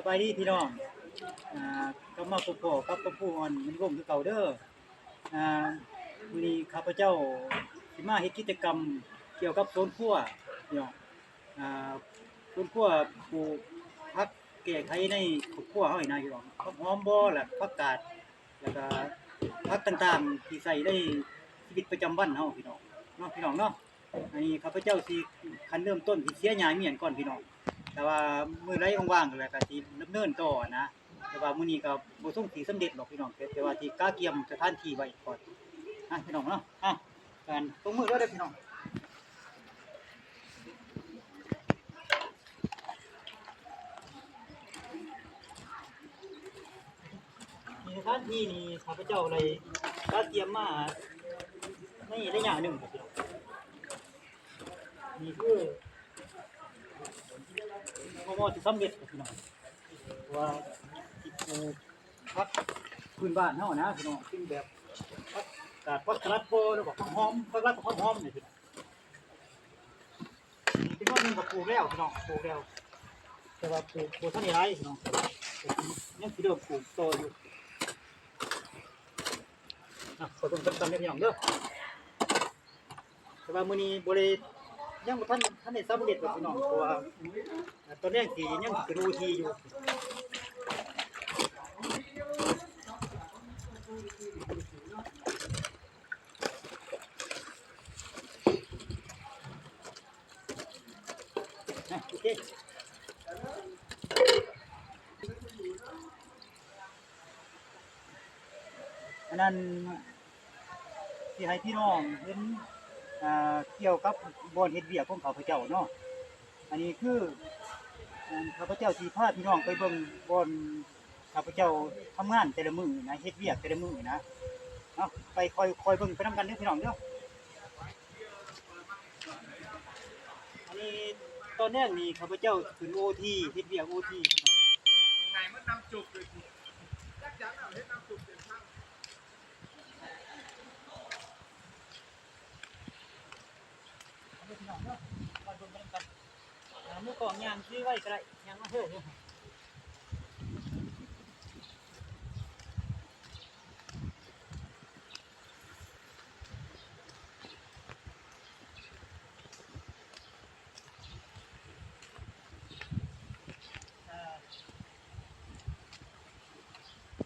ສະບາຍດີພີ່ນ້ອງ ອ່າ ກັບມາພົບພໍ້ກັບຄຳພູອອນ ມັນວົງຄືເກົ່າເດີ. ອ່າ ມື້ນີ້ຂ້າພະເຈົ້າຊິມາເຮັດກິດຈະກຳກ່ຽວກັບສວນຄົວພີ່ນ້ອງ. ອ່າ ສວນຄົວ ປູກຜັກແກ້ໄຂໃນຄອບຄົວເຮົານີ້ນະພີ່ນ້ອງ, ຜັກຫອມບໍ ແລະ ຜັກກາດ ແລ້ວກະຜັກຕ່າງໆທີ່ໃຊ້ໃນຊີວິດປະຈຳວັນເຮົາພີ່ນ້ອງເນາະ ພີ່ນ້ອງເນາະ. ອັນນີ້ຂ້າພະເຈົ້າຊິ ຂັ້ນເລີ່ມຕົ້ນຊິເສຍຫຍ້າມຽນກ່ອນພີ່ນ້ອງ, ແຕ່ວ່າມື້ໃດວ່າງໆແລ້ວກະຊິດຳເນີນຕໍ່ນະ, ແຕ່ວ່າມື້ນີ້ກະບໍ່ຊົງຊິສຳເລັດດອກພີ່ນ້ອງ, ແຕ່ ແຕ່ວ່າຊິກະກຽມສະຖານທີ່ໄວ້ກ່ອນນະພີ່ນ້ອງເນາະ. ອ່ະ ການລົງມືເລີຍເດີພີ່ນ້ອງ. ນີ້ ສະຖານທີ່ນີ້ຂ້າພະເຈົ້າໄດ້ກະກຽມມາໃນໄລຍະໜຶ່ງແລ້ວພີ່ນ້ອງ. ນີ້ຄື ພໍໆ ຊິສຳເລັດແລ້ວພີ່ນ້ອງ, ເພາະວ່າຊິປູກຜັກພື້ນບ້ານເຮົານະພີ່ນ້ອງ, ເປັນແບບຜັກກາດ ຜັກສະຫຼັດບໍ ຫຼືວ່າຜັກຫອມ, ຜັກສະຫຼັດ ຜັກຫອມນີ້ພີ່ນ້ອງ. ນີ້ຈຳນວນໜຶ່ງກໍປູກແລ້ວພີ່ນ້ອງ, ປູກແລ້ວ ແຕ່ວ່າປູກບໍ່ທັນໄດ້ຫຼາຍພີ່ນ້ອງ, ຍັງຊິເລີ່ມປູກຕໍ່ຢູ່. ອ່ະ ຂໍເບິ່ງນຳກັນເດີພີ່ນ້ອງເດີ. ແຕ່ວ່າມື້ນີ້ບໍ່ໄດ້ ຍັງບໍ່ທັນ ທັນໄດ້ສຳເລັດດອກພີ່ນ້ອງ, ເພາະວ່າ ອ່າ ຕອນແລງຊິຍັງຂຶ້ນໂອທີຢູ່. ອ່ະ ໂອເຄ ອັນນັ້ນ ຊິໃຫ້ພີ່ນ້ອງເຫັນ ອ່າ ກ່ຽວກັບບ່ອນເຮັດວຽກຂອງຂ້າພະເຈົ້າເນາະ. ອັນນີ້ຄື ອັນ ຂ້າພະເຈົ້າຊິພາພີ່ນ້ອງໄປເບິ່ງບ່ອນ ຂ້າພະເຈົ້າທຳງານແຕ່ລະມື້ນະ, ເຮັດວຽກແຕ່ລະມື້ນະເນາະ. ໄປ ຄ່ອຍ ຄ່ອຍເບິ່ງໄປນຳກັນເດີພີ່ນ້ອງເດີ. ອັນນີ້ຕອນແລງນີ້ຂ້າພະເຈົ້າຂຶ້ນໂອທີ ເຮັດວຽກໂອທີ. ເດີພີ່ນ້ອງເດີ ມາເບິ່ງນຳກັນ. ອ່າ ມືກ້ອງຍ່າງຊິໄວກໍໄດ້ ຍ່າງມາເຮີ້. ອ່າ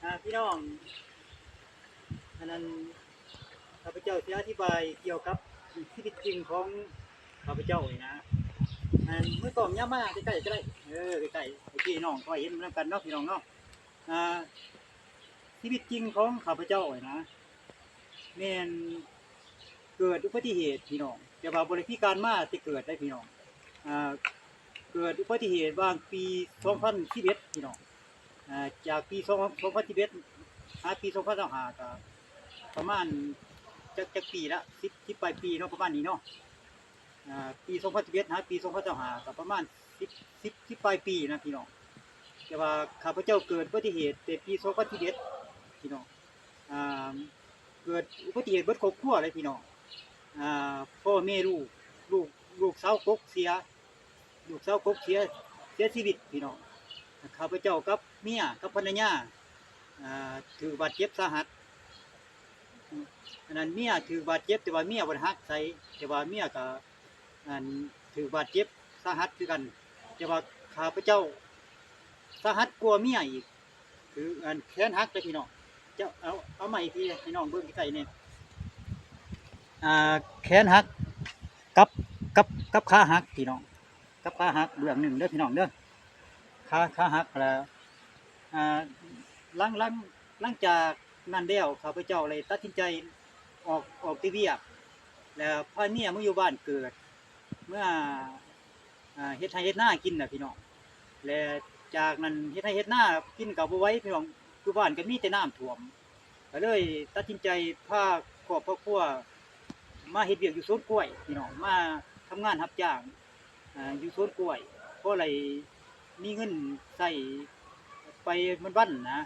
ອ່າ ພີ່ນ້ອງ ອັນນັ້ນ ຂ້າພະເຈົ້າຊິອະທິບາຍກ່ຽວກັບຊີວິດຈິງຂອງຂ້າພະເຈົ້ານີ້ນະ. ອັນ ມືກ້ອງຍ່າງມາໃກ້ໆກໍໄດ້ ເອີ ໃກ້ໆ ໃຫ້ພີ່ນ້ອງຄ່ອຍເຫັນນຳກັນເນາະ ພີ່ນ້ອງເນາະ. ອ່າ ຊີວິດຈິງຂອງຂ້າພະເຈົ້ານີ້ນະ ແມ່ນເກີດອຸບັດຕິເຫດພີ່ນ້ອງ, ແຕ່ວ່າບໍ່ໄດ້ພິການມາແຕ່ເກີດໄດ໋ພີ່ນ້ອງ. ອ່າ ເກີດອຸບັດຕິເຫດຫວ່າງປີສອງພັນສິບເອັດພີ່ນ້ອງ. ອ່າ ຈາກປີສອງ ສອງພັນສິບເອັດຫາປີສອງພັນຊາວຫ້າ ກໍປະມານຈັກ ຈັກປີລະ ສິບ ສິບປາຍປີເນາະ ປະມານນີ້ເນາະ. ອ່າ ປີສອງພັນສິບເອັດຫາປີສອງພັນຊາວຫ້າ ກໍປະມານສິບ ສິບ ສິບປາຍປີນະພີ່ນ້ອງ. ແຕ່ວ່າຂ້າພະເຈົ້າເກີດອຸບັດຕິເຫດແຕ່ປີສອງພັນສິບເອັດພີ່ນ້ອງ. ອ່າ ເກີດອຸບັດຕິເຫດເບິດຄອບຄົວເລີຍພີ່ນ້ອງ. ອ່າ ພໍ່ແມ່ລູກ ລູກ ລູກສາວກົກເສຍ ລູກສາວກົກເສຍ ເສຍຊີວິດພີ່ນ້ອງ. ຂ້າພະເຈົ້າກັບເມຍ ກັບພັນລະຍາ ອ່າ ຖືກບາດເຈັບສາຫັດ. ອັນນັ້ນເມຍຖືກບາດເຈັບ ແຕ່ວ່າເມຍບໍ່ໄດ້ຫັກໃສ, ແຕ່ວ່າເມຍກໍ ອັນ ຖືກບາດເຈັບສາຫັດຄືກັນ, ແຕ່ວ່າຂ້າພະເຈົ້າສາຫັດກວ່າເມຍອີກ. ຄື ອັນ ແຂນຫັກເດ້ພີ່ນ້ອງ. ເຈົ້າ ເອົາ ເອົາໃໝ່ອີກທີໃຫ້ນ້ອງເບິ່ງໃກ້ໆແດ່. ອ່າ ແຂນຫັກກັບ ກັບ ກັບຂາຫັກພີ່ນ້ອງ, ກັບຂາຫັກເບື້ອງໜຶ່ງເດີພີ່ນ້ອງເດີ. ຂາ ຂາຫັກແລ້ວ ອ່າ ຫຼັງ ຫຼັງ ຫຼັງຈາກນັ້ນແລ້ວ ຂ້າພະເຈົ້າເລີຍຕັດສິນໃຈອອກ ອອກແຕ່ວຽກ ແລ້ວພາເມຍມາຢູ່ບ້ານເກີດ ເມືອ ອ່າ ເຮັດໄຮ່ເຮັດນາກິນນະພີ່ນ້ອງ. ແລະ ຈາກນັ້ນເຮັດໄຮ່ເຮັດນາກິນກໍບໍ່ໄຫວພີ່ນ້ອງ, ຢູ່ບ້ານກໍມີແຕ່ນ້ຳຖ້ວມ, ກໍເລີຍຕັດສິນໃຈພາຄອບພາຄົວມາເຮັດວຽກຢູ່ສວນກ້ວຍພີ່ນ້ອງ, ມາທຳງານຮັບຈ້າງ ອ່າ ຢູ່ສວນກ້ວຍ ພໍໄດ້ມີເງິນໃຊ້ໄປວັນໆນະ.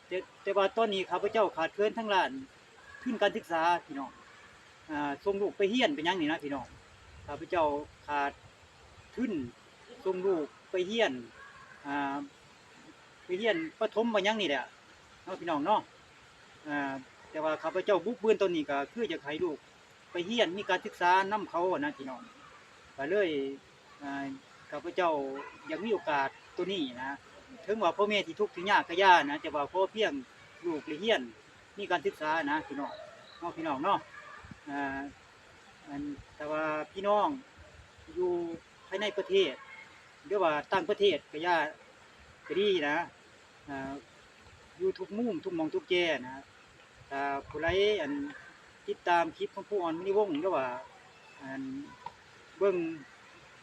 ແຕ່ ແຕ່ວ່າຕອນນີ້ຂ້າພະເຈົ້າຂາດເຂີນທາງດ້ານທຶນການສຶກສາພີ່ນ້ອງ, ອ່າ ສົ່ງລູກໄປຮຽນໄປຫຍັງນີ້ນະພີ່ນ້ອງ. ຂ້າພະເຈົ້າຂາດທຶນສົ່ງລູກໄປຮຽນ ອ່າ ໄປຮຽນປະຖົມ ປະຫຍັງນີ້ແຫຼະເນາະ ພີ່ນ້ອງເນາະ. ອາ ແຕ່ວ່າຂ້າພະເຈົ້າບຸກບືນຕອນນີ້ ກໍຄືຢາກໃຫ້ລູກໄປຮຽນ ມີການສຶກສານຳເຂົານະ ພີ່ນ້ອງ. ກໍເລີຍ ອາ ຂ້າພະເຈົ້າຢາກມີໂອກາດໂຕນີ້ນະ, ເຖິງວ່າພໍ່ແມ່ຊິທຸກຊິຍາກກໍຢ່ານະ, ແຕ່ວ່າຂໍພຽງລູກໄດ້ຮຽນ ມີການສຶກສານະ ພີ່ນ້ອງເນາະ ພີ່ນ້ອງເນາະ. ອາ ອັນ ແຕ່ວ່າພີ່ນ້ອງຢູ່ພາຍໃນປະເທດ ຫຼືວ່າຕ່າງປະເທດກໍຢ່າ ກໍດີນະ ອາ ຢູ່ທຸກມຸມ ທຸກໝ່ອງທຸກແຈນະ. ຖ້າຜູ້ໃດ ອັນ ຕິດຕາມຄລິບຂອງຄູອອນ ມະນີວົງ ຫຼືວ່າ ອັນ ເບິ່ງ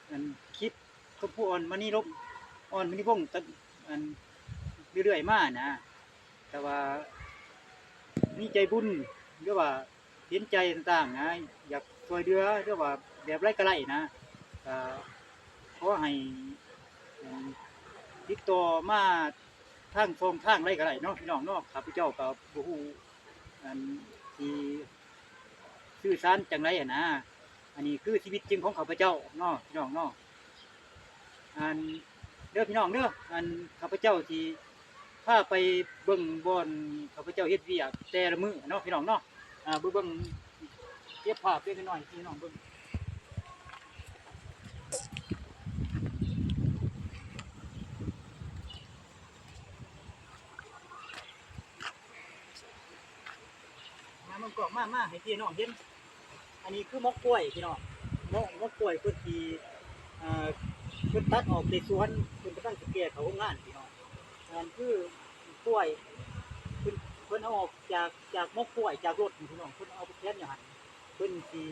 ອັນ ຄລິບຂອງຄູອອນ ມະນີລົມ ອອນ ມະນີວົງ ຕະ ອັນ ເລື້ອຍໆມານະ, ແຕ່ວ່າມີໃຈບຸນ ຫຼືວ່າເຫັນໃຈຕ່າງໆນະ ຢາກຊ່ວຍເຫຼືອ ຫຼືວ່າແບບໃດກໍໄດ້ນະ, ກໍຂໍໃຫ້ ອັນ ຕິດຕໍ່ມາທາງຊ່ອງທາງໃດກໍໄດ້ເນາະ ພີ່ນ້ອງເນາະ. ຂ້າພະເຈົ້າກໍບໍ່ຮູ້ ອັນ ຊິສື່ສານຈັ່ງໃດຫັ້ນນະ. ອັນນີ້ຄືຊີວິດຈິງຂອງຂ້າພະເຈົ້າເນາະ ພີ່ນ້ອງເນາະ. ອັນ ເດີພີ່ນ້ອງເດີ ອັນ ຂ້າພະເຈົ້າຊິພາໄປເບິ່ງບ່ອນຂ້າພະເຈົ້າເຮັດວຽກແຕ່ລະມື້ເນາະ ພີ່ນ້ອງເນາະ. ອາ ເບິ່ງ ເກັບພາບເລັກນ້ອຍໃຫ້ພີ່ນ້ອງເບິ່ງ. ມາເບິ່ງກ້ອງ ມາ ມາໃຫ້ພີ່ນ້ອງເຫັນ. ອັນນີ້ຄືໝໍກກ້ວຍພີ່ນ້ອງ ໝໍກ ໝໍກກ້ວຍເພິ່ນຊິ ເອີ ເພິ່ນຕັດອອກໃນສວນ ເພິ່ນກຳລັງຊິແກ່ເຂົ້າໂຮງງານພີ່ນ້ອງ. ອັນຄືກ້ວຍ ເພິ່ນ ເພິ່ນເອົາອອກຈາກ ຈາກໝໍກກ້ວຍ ຈາກລົດນີ້ພີ່ນ້ອງ ເພິ່ນເອົາໄປແຂວນຢູ່ຫັ້ນ ເພິ່ນຊິ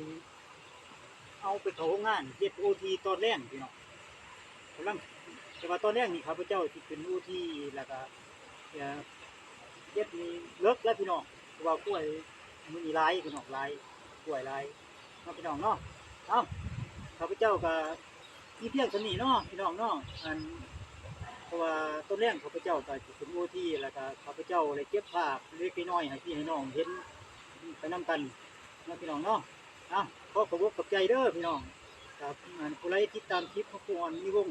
ເອົາໄປເຂົ້າໂຮງງານ ເຮັດໂອທີຕອນແລງພີ່ນ້ອງ. ກຳລັງ ແຕ່ວ່າຕອນແລງນີ້ຂ້າພະເຈົ້າຊິຂຶ້ນໂອທີແລ້ວກະ ເອີ ເຮັດນີ້ເລິກແລ້ວພີ່ນ້ອງ ເພາະວ່າກ້ວຍມື້ນີ້ຫຼາຍພີ່ນ້ອງ ຫຼາຍ ກ້ວຍຫຼາຍເນາະ ພີ່ນ້ອງເນາະ. ເອົ້າ ຂ້າພະເຈົ້າກະມີພຽງສ່ຳນີ້ເນາະ ພີ່ນ້ອງເນາະ. ອັນ ເພາະວ່າຕອນແລງຂ້າພະເຈົ້າກະຊິຂຶ້ນໂອທີ ແລ້ວກະຂ້າພະເຈົ້າໄດ້ເກັບພາບເລັກໆນ້ອຍໆໃຫ້ພີ່ໃຫ້ນ້ອງເຫັນໄປນຳກັນເນາະ ພີ່ນ້ອງເນາະ. ອ່ະ ຂໍຂອບອົກຂອບໃຈເດີພີ່ນ້ອງ ຄັບ ອັນ ຜູ້ໃດຕິດຕາມຄລິບຂອງຄູອອນ ມີວົງ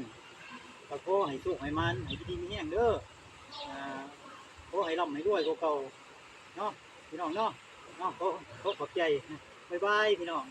ກໍຂໍໃຫ້ໂຊກໃຫ້ໝານ ໃຫ້ຢູ່ດີມີແຮງເດີ. ອ່າ ຂໍໃຫ້ລ່ຳໃຫ້ລວຍກວ່າເກົ່າເນາະ ພີ່ນ້ອງເນາະ. ເນາະ ຂໍ ຂໍຂອບໃຈ ບາຍບາຍ ພີ່ນ້ອງ.